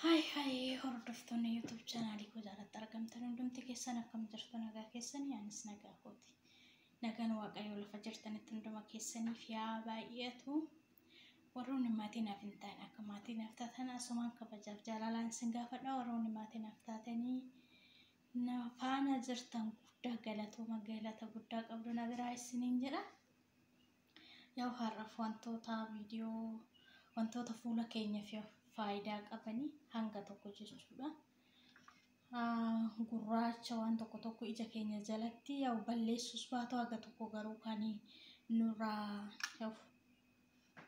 Hi, hordoftoonni YouTube chaanaalii koo jalatti argamtan hundumti keessan akkam jirtu? Nagaa keessanii? Anis nagaa kooti. Nagaan Waaqayyoo lafa jirtanitti hunduma keessaniif yaa baay'atu. Warroonni maatii naaf hin taane akka maatii naaf taatan asumaan kabajaaf jaalalaan isin gaafadha. Warroonni maatii naaf taatanii na faana jirtan guddaa galatooma, galata guddaa qabdu na biraa isiniin jedha. Yaa, har'aaf wantoota viidiyoo wantoota fuula keenyaaf faayidaa qabanii hanga tokko jechuudha. Gurraacha waan tokko tokko ija keenya jalatti yaa balleessus baatu, haga tokko garuu kan nurraa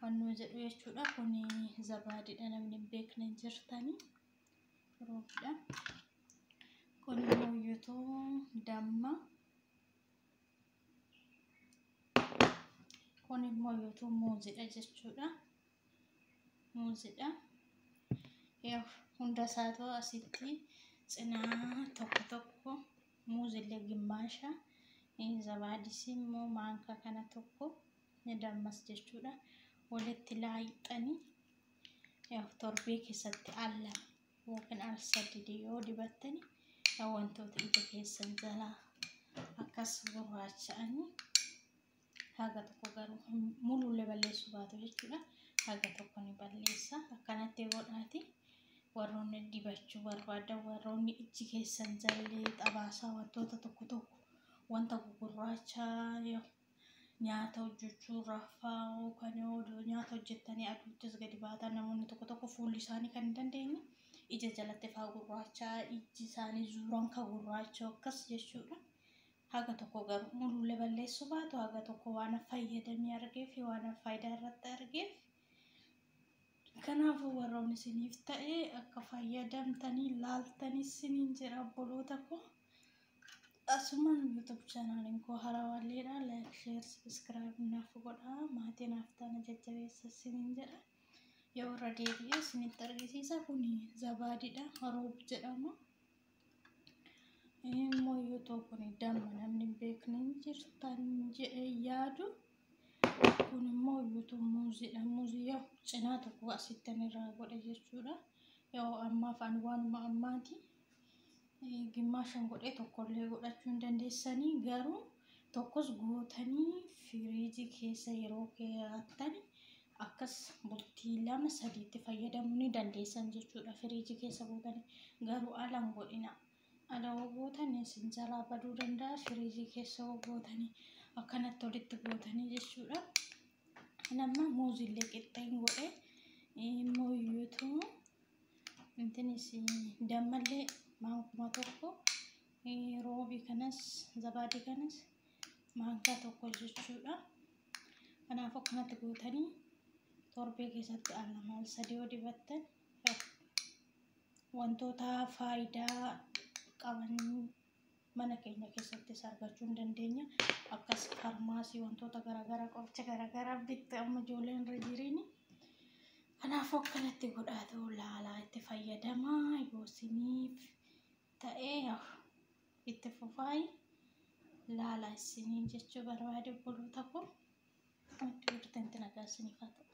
waan nu jedhu jechuudha. Kun zabaadiidha, namni hin beekne hin jirtani. Roobidha. Kun immoo yuutuu damma. Kun immoo yuutuu muuziidha jechuudha. Muuziidha. Hunda isaatu asitti cinaa tokko tokko, muuzillee gimmaasha, zabaadis immoo maankaa kana tokko, dammas jechuudha. Walitti laayixanii torbee keessatti al 2 yookiin al 3 yoo dibattani, wantoota ija keessan jalaa akkas gurraacha'anii haga tokko garuu muluullee balleessuu baatu jechuudha. Haga tokko ni balleessa. Akkanatti godhaati. Warroonni dibachuu barbaadan, warroonni ijji keessan jallee xabaasaa wantoota tokko tokko, wanta gugurraacha nyaata hojjechuu raffaa yookaan nyaata hojjettanii aduuttis gadi baatan, namoonni tokko tokko fuulli isaanii kan hin dandeenye ija jalatti faa gurraacha, ijji isaanii zuuraan kan gurraacha akkas jechuudha. Haga tokko garuu muluullee balleessuu baatu, haga tokko waan fayyadamee argee fi waan faayidaa irratti argeef. Kanaafuu warroonni isiniif ta'e akka fayyadamtanii laaltanii isiniin jedha, obboloota koo. Asumaan YouTube chaanaaliin koo harawalleedha. Like, share, subscribe naaf godhaa. Maatii naaf taana jajjabeessa isiniin jedha. Yoo irra deebi'ee isinitti argisiisa. Kun zabaadiidha. Roob jedhama. Immoo YouTube kun damma, namni hin beekne hin jirtan jedhee yaadu. Kun immoo YouTube muuziidha. Muuzii yoo cinaa tokko asitti irraa godhe jechuudha. Yoo ammaaf ani waanuma ammaati. Gimmaashan godhee tokkollee godhachuu hin dandeessanii, garuu tokkos gootanii firiijii keessa yeroo keewwattan akkas bultii 2 3tti fayyadamuu ni dandeessan jechuudha. Firiijii keessa gootanii garuu ala hin godhina. Ala gootan isin jalaa baduu danda'a. Firiijii keessa gootanii akkanatti walitti gootanii jechuudha. Nama muuziillee qixxeen godhe, immoo iyyuutu intinis dammallee maankuma tokko, roobii kanas zabaadii kanas maankaa tokko jechuudha. Kanaafuu akkanatti gootanii torbee keessatti al 2 al 3 yoo dibattan, wantoota faayidaa qaban mana keenya keessattis argachuu hin dandeenya. Akkas farmaasii wantoota garaagaraa, qoricha garaagaraa bitte amma ijoolleen irra jireeni. Kanaafuu akkanatti godhaatu laalaa itti fayyadamaa. Yoo isiniif ta'ee itti fufaayi laalaa isiniin jechuu barbaade, obboloota koo. Itti jirtanitti nagaa isiniif haa ta'u.